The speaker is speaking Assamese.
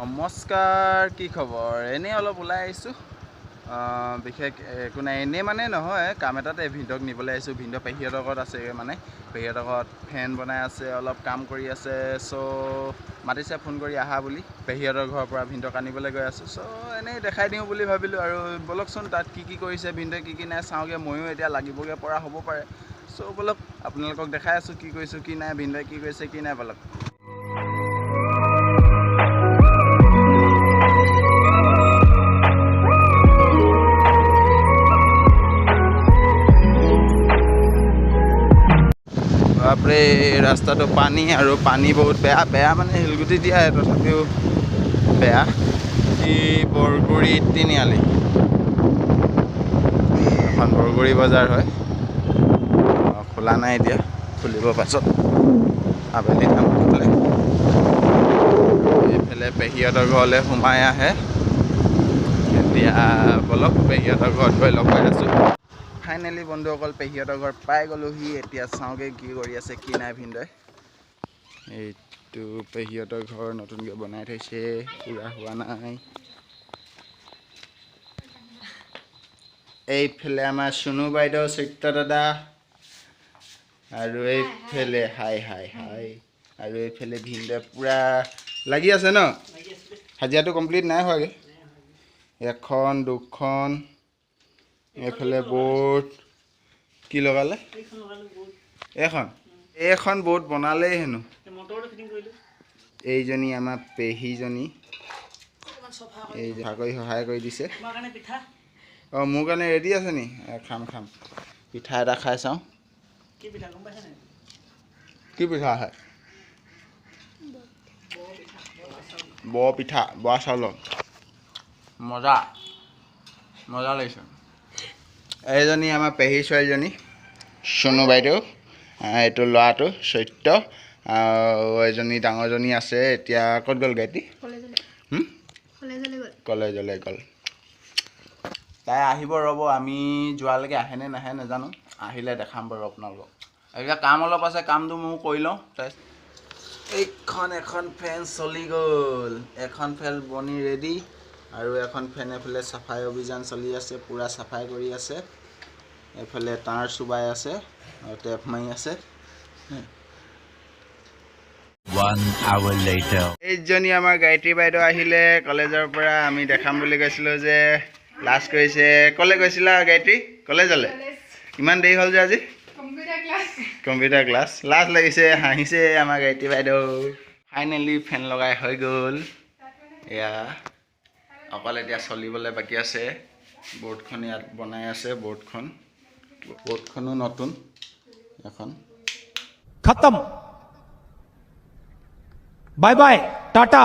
নমস্কাৰ, কি খবৰ? এনেই অলপ ওলাই আহিছোঁ, বিশেষ একো নাই। এনেই মানে নহয়, কাম এটাতে ভিনদেউক নিবলৈ আহিছোঁ। ভিনদেউ পেহীহঁতৰ ঘৰত আছে, মানে পেহীহঁতৰ ঘৰত ফেন বনাই আছে, অলপ কাম কৰি আছে। চ' মাতিছে ফোন কৰি আহা বুলি। পেহীহঁতৰ ঘৰৰ পৰা ভিনদেউক আনিবলৈ গৈ আছোঁ। চ' এনেই দেখাই দিওঁ বুলি ভাবিলোঁ আৰু ব'লকচোন তাত কি কি কৰিছে ভিনদেউৱে, কি কি নাই চাওঁগৈ। ময়ো এতিয়া লাগিবগৈ পৰা হ'ব পাৰে। চ' ব'লক আপোনালোকক দেখাই আছোঁ কি কৰিছোঁ কি নাই, ভিনদেউৱে কি কৰিছে কি নাই, ব'লক। বাপৰে, ৰাস্তাটো পানী আৰু পানী বহুত বেয়া বেয়া, মানে শিলগুটি দিয়া, তথাপিও বেয়া। এই বৰগুৰি তিনিআলি, এখন বৰগুৰি বজাৰ হয়। খোলা নাই এতিয়া, খুলিব পাছত আবেলি টাইমত খোলে। এইফালে পেহীহঁতৰ ঘৰলৈ সোমাই আহে। এতিয়া ব'লক পেহীহঁতৰ ঘৰত গৈ লগ পাই আছোঁ। ফাইনেলি বন্ধুসকল, পেহীহঁতৰ ঘৰ পাই গ'লোহি। এতিয়া চাওঁগৈ কি কৰি আছে কি নাই ভিনদেউৱে। এইটো পেহীহঁতৰ ঘৰ নতুনকৈ বনাই থৈছে, পূৰা হোৱা নাই। এইফালে আমাৰ চুনু বাইদেউ, চৈত্য দাদা, আৰু এইফালে হাই হাই হাই, আৰু এইফালে ভিনদেউৱে পূৰা লাগি আছে ন। হাজিৰাটো কমপ্লিট নাই হোৱাগৈ। এখন দুখন, এইফালে বৰ্ড কি লগালে, এইখন বৰ্ড বনালেই হেনো। এইজনী আমাৰ পেহীজনী, এই কৰি সহায় কৰি দিছে। অঁ, মোৰ কাৰণে ৰেডি আছে নি? খাম খাম, পিঠা এটা খাই চাওঁ। কি পিঠা আহে? বৰ পিঠা, বৰা চাউলৰ। মজা মজা লাগিছে। এইজনী আমাৰ পেহী ছোৱালীজনী চুনু বাইদেউ, এইটো ল'ৰাটো চৈত্য, আৰু এজনী ডাঙৰজনী আছে। এতিয়া ক'ত গ'ল গায়ত্ৰী? কলেজলৈ গ'ল। তাই আহিব ৰ'ব, আমি যোৱালৈকে আহেনে নাহে নাজানো, আহিলে দেখাম বাৰু আপোনালোকক। এতিয়া কাম অলপ আছে, কামটো মোৰ কৰি লওঁ। তাৰপিছত এইখন এখন ফেন চলি গ'ল, এখন ফেন বনি ৰেডি, আৰু এখন ফেন এইফালে চাফাই অভিযান চলি আছে, পূৰা চাফাই কৰি আছে। এইফালে তাঁৰ চুবাই আছে আৰু টেপ মাৰি আছে। এইজনী আমাৰ গায়ত্ৰী বাইদেউ আহিলে কলেজৰ পৰা। আমি দেখাম বুলি কৈছিলোঁ যে লাজ কৰিছে। ক'লৈ গৈছিলা গায়ত্ৰী? কলেজলৈ। ইমান দেৰি হ'ল যে আজি? Computer class. লাজ লাগিছে, হাঁহিছে আমাৰ গায়ত্ৰী বাইদেউ। ফাইনেলি ফেন লগাই হৈ গ'ল। এয়া অকল এতিয়া চলিবলৈ বাকী আছে। বৰ্ডখন ইয়াত বনাই আছে, বৰ্ডখনো নতুন এখন। খতম, বাই বাই, টাটা।